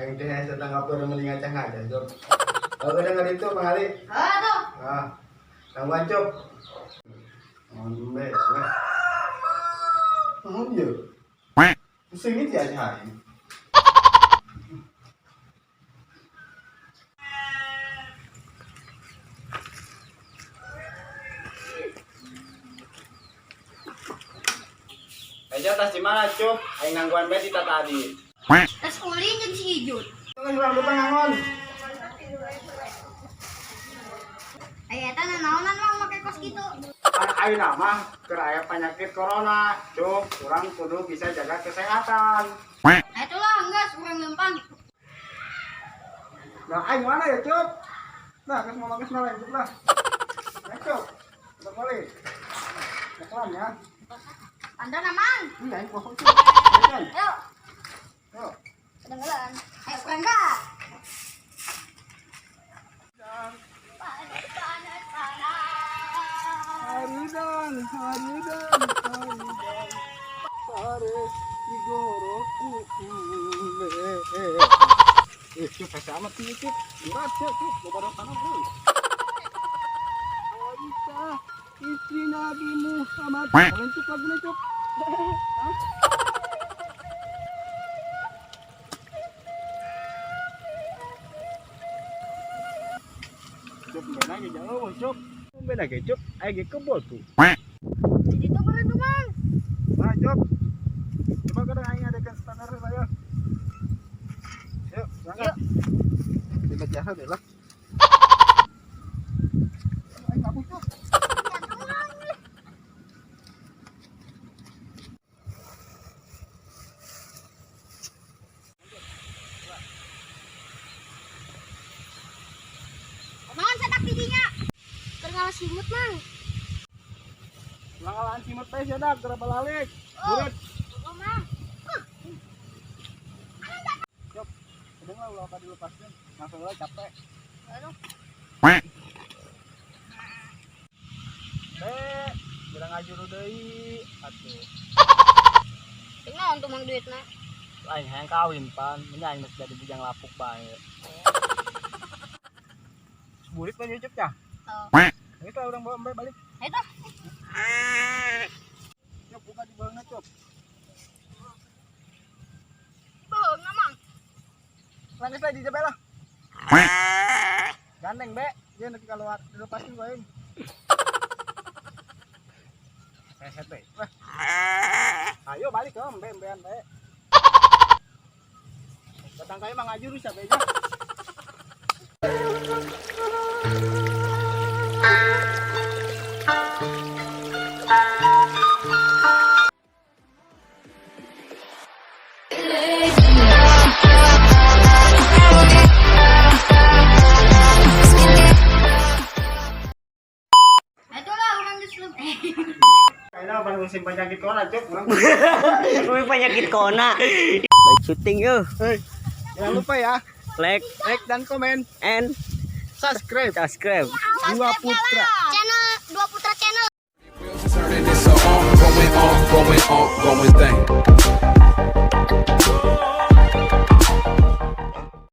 Aing teh asa tanggap urang meuli ngacang-ngacang, Cop. Oh, kadang kali itu pangali. Ah, tuh. Ah. Tangguhan, Cop. Ombe, lah. Naon ieu? Seungit ya aing. Aja tas di mana, Cop? Aing nangguan bae di tadi. Tas ulin jeung si Ijut. Tunggu urang lupa ngangon. Aya eta nanaonan Mang make kos kitu. Pan ayeuna mah keur aya penyakit corona, Cop. Urang kudu bisa jaga kesehatan. Atulah enggeus urang lempang. Nah, aing mana ya, Cop? Nah, geus mau geus lain, Cop lah. Nah, Cop. Udah balik. Pelan ya. Anda Mang. Ini aing bohong, Cop. Ayo, kan? Ayo, Yuk. kedengeran. Ayo urang enggak. Panas, panas, panas. Haridang, haridang, haridang. Sare igoroku ule. Eh, Cuk, kasih amat sih, Cuk. Berat, Cuk, Cuk. Bawa tanah, bro. Aisyah, istri Nabi Muhammad. Kalian Cuk lagunya, Cuk. Hah? Cuk, mbak lagi jauh, Cuk. Mbak lagi, Cuk. Ayo ge kebol tuh. Di situ beureum tuh, Mang. Nah, Cuk. Coba kadang aing adakan standar saya. Yuk, berangkat. Kita jasa deh lah. Aing kabur, Cuk. Kumaha sadak di dinya? Keur ngalah simut, Mang. Langalaan simut bae sia dak, geura balalik. Oh. Burit. Oh, Mang. Cuk. Sedeng lah ulah ka dilepaskeun. Langsung lah capek. Aduh. Be, geura ngajuru deui atuh. Jeung naon tuh Mang duitna? Aing hayang kawin pan, nya aing geus jadi bujang lapuk bae. Burit mah nyucup ya? Oh. Ini lah urang bawa embe balik. Ayo tuh. Cuk, buka di bawahnya, Cuk. Beungeuna, Mang. Nangis lah di jebel lah. Gandeng, Be. Dia nanti kalau dilepasin gua aing. Reset, Be. Wah. Ayo balik ke embe embean, Be. Batang kayu mah ngajuru sia be nya. Atulah urang geus leup. Kayaknya pas musim penyakit corona, Cuk. Urang. Wih, penyakit kona. Baik syuting yuk. Hei, jangan lupa ya, Like like dan komen, and subscribe. Subscribe. Dua Putra. Channel Dua Putra Channel. Turning, it's a ongoing, ongoing, ongoing thing.